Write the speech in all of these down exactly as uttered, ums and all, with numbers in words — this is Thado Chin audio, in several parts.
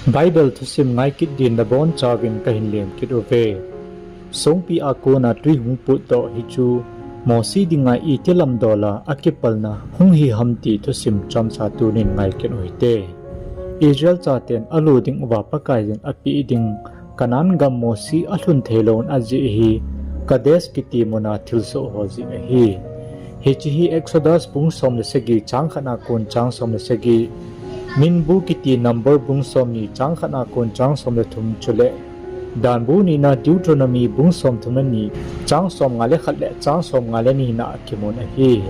Bible thusim ngai kit din nabonchauvin kahin lem kit uve. Songpi a kona tui hung potdoh hichu Mosi dinga iti lamdola akipalna hung hi ham ti thusim chomcha tunin ngai kit uhite. Israel chaten alo ding uva Pakaiyin apeh ding Canaan gam Mosi alhun theilouna ajeh hi Kadesh kiti muna thilsoh ho jeh ahi. Hiche hi Exodus bung som le sagi chang khatna kon chang som le sagi, Minbu kiti Number bung somni chang khatna kon chang som le thum chule Danbu nina Deuteronomy bung somthum le ni chang somnga le khat le chang somnga le nina akimun ahi.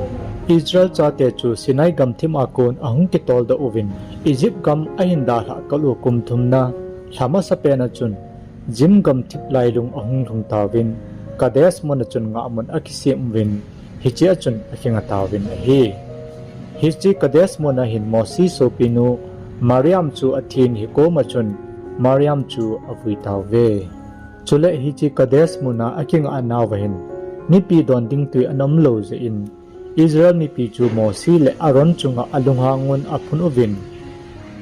Israel chate chu Sinai gamthip a kon ahung kitoldoh uvin, Egypt gam ahin dalhah kal u kum thumna, lha masapen a chun, Zin gamthip lailung ahung lhung tauvin, Kadesh muna chun ngahmun akisem uvin, hichea chun akinga tauvin ahi. Hiche Kadesh muna hin Mosi sopinu Mariam chu athin hikoma chun Mariam chu avui tauve. Chule hiche Kadesh muna akingah nauva hin, mipi don ding tui ana umlou jeh in, Israel mipi chu Mosi le Aaron chunga alunghangun aphun uvin,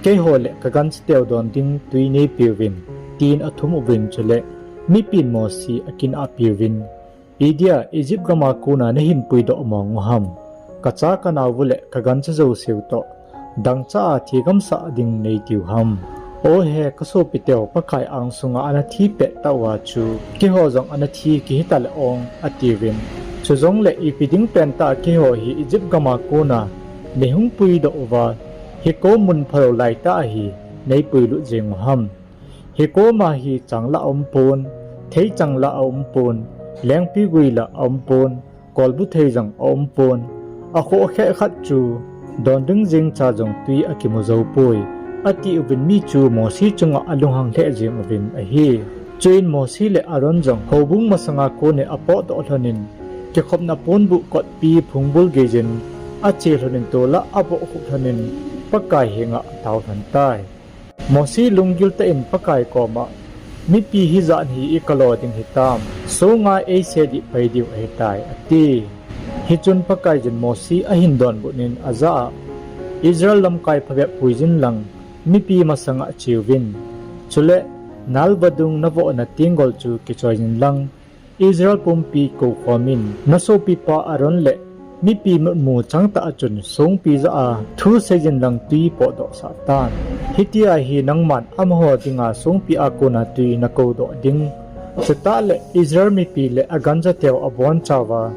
keiho le kagancha teu don ding tui neipeuvin, tin athum uvin chule, mipin Mosi akinah peuvin, Idia Egypt gama kona nahin puidoh mong uham? Kacha kanao u le kagancha jouseu toh, dangcha a thigam sah ding neitiu ham? O he, kasopiteu Pakai angsunga ana thi pettah uva chu, keiho jong ana thi kihita le ong, atiuvin. Chujongle ipi ding pentah keiho hi Egypt gama kona neihung puidoh uva, hiko mun phalou laitah a hi neipuilut jeng uham? Hikoma hi chang la aumpon, theichang la aumpon, lengpigui la aumpon, kolbu thei jong aumpon, akhoh kheh khat chu don ding jengcha jong tui akimu joupoi, atiuvin mi chu Mosi chunga alunghang lheh jeng uvin ahi. Chuin Mosi le Aaron jong houbung masanga konin apotdoh lhonin, kikhopna ponbuh kotpi phungbul geiyin ache lhonin tolah abohkhup lhonin Pakai henga atao lhon tai. Mosi lunggil tah in Pakai koma, mipi hijat hi ikalo ding hitam, songa eise dih pai diu ahitai, ati. Hichun Pakaiyin Mosi ahin donbutnin ajah a, Israel lamkai phabep puiyin lang, mipi masanga cheuvin. Chule, Nile vadung navohna tenggol chu kichoiyin lang, Israel pumpi koukhomin, nasopipa Aaron le mipi mitmu changtah a chun songpi jah a thu seiyin lang tui potdohsah tan. Hitia hi nangman amaho dinga songpi a kona tui nakoudoh ding, chutah le Israel mipi le agancha teu abonchauva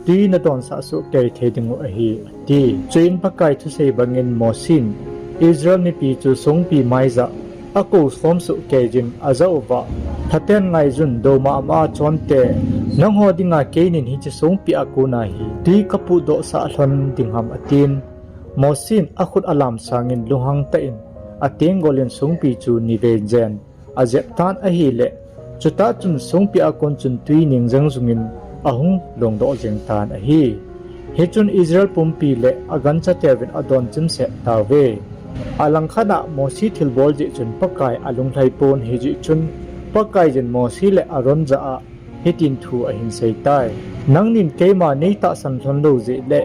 tui nadonsah sohkei thei dingu ahi, ati. Chuin Pakai thusei bangin Mosin Israel mipi chu songpi maijah akou khom sohkeiyin ajah uva, lhaten ngaiyun, dou mama chonte, nangho dinga keinin hiche songpi a kona hi tui kaputdohsah lhon ding ham, atin. Mosin akhut alam sangin lunghang tah in atenggolin songpi chu nivei jen ajep tan ahile, chutah chun songpi a kon chun tui ning jeng jungin ahung longdoh jeng tan ahi. Hichun Israel pumpi le agancha teuvin adon chimset tauve. Alangkhat a Mosi thilbol jeh chun Pakai alunglhai pon, hijeh chun Pakaiyin Mosi le Aaron jah a hitin thu ahin seitai. Nangnin keima neitahsan lhon lou jeh le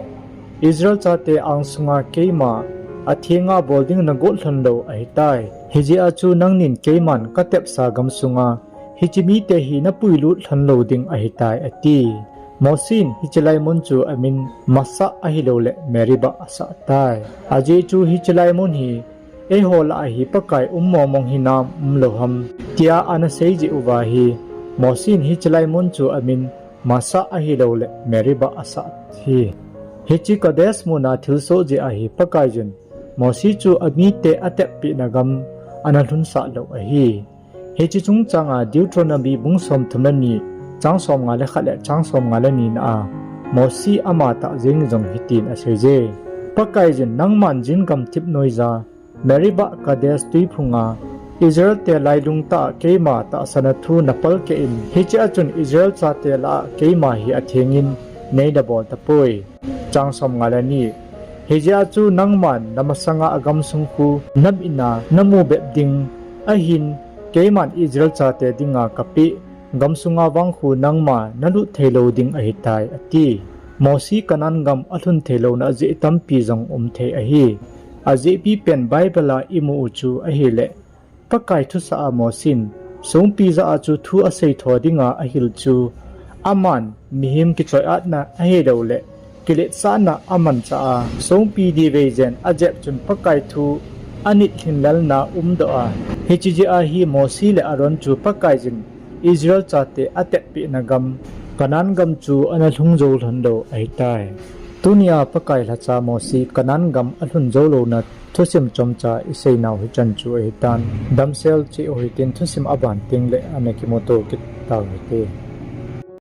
Israel chate angsunga keima athenga bol ding nagot lhon lou ahitai. Hijeh a chu nangnin keiman katepsa gamsunga hiche mite hi napuilut lhon lou ding ahitai, ati. Mosin hiche laimun chu amin Massah ahilouleh Meribah asah tai. Ajeh chu hiche laimun hi eiho lah a hi Pakai um mongmong hinam umlou ham, tia ana sei jeh uva hi Mosin hiche laimun chu amin Massah ahilouleh Meribah asah hi. Hiche Kadesh muna thilsoh jeh a hi Pakaiyin Mosi chu amite ateppehna gam ana lhunsah lou ahi. Hiche chungchanga Deuteronomy bung somthum le ni, chang somnga le khat le chang somnga le nina a, Mosi amatah jeng jong hitin aseije. Pakaiyin nangman Zin gamthip noija, Meribah Kadesh tuiphunga, Israelte lailung tah a keima tahsana thu napalkeh in, hichea chun Israel chate lah a keima hi athengin, nei nabol tapoi. Chang somnga le ni, hijeh a chu nangman namasanga agamsung khu namitna namu bep ding, ahin keiman Israel chate dinga kapeh gamsunga vang khu nangma nalut theilou ding ahitai, ati. Mosi Canaan gam alhun theilouna ajeh tampi jong umthei ahi. Ajehpipen Bible a imu u chu ahileh, Pakai thusah a Mosi in songpi jah a chu thu asei tho dinga ahil chu, aman mihem kichoiatna ahilouleh kiletsahna amanchah a, songpi di vei jen ajep chun Pakai thu anit lhinlelna umdoh a, hiche jeh a hi Mosi le Aaron chu Pakaiyin Israel chate atetpehna gam Canaan gam chu ana lhung jou lhon lou ahitai. Tunia Pakai lhacha Mosi Canaan gam alhun jou louna thusim chomcha iseinau hichan chu ahitan. Damsel cheh u hitin, thusim aban tengleh ana kimuto kit tau hite.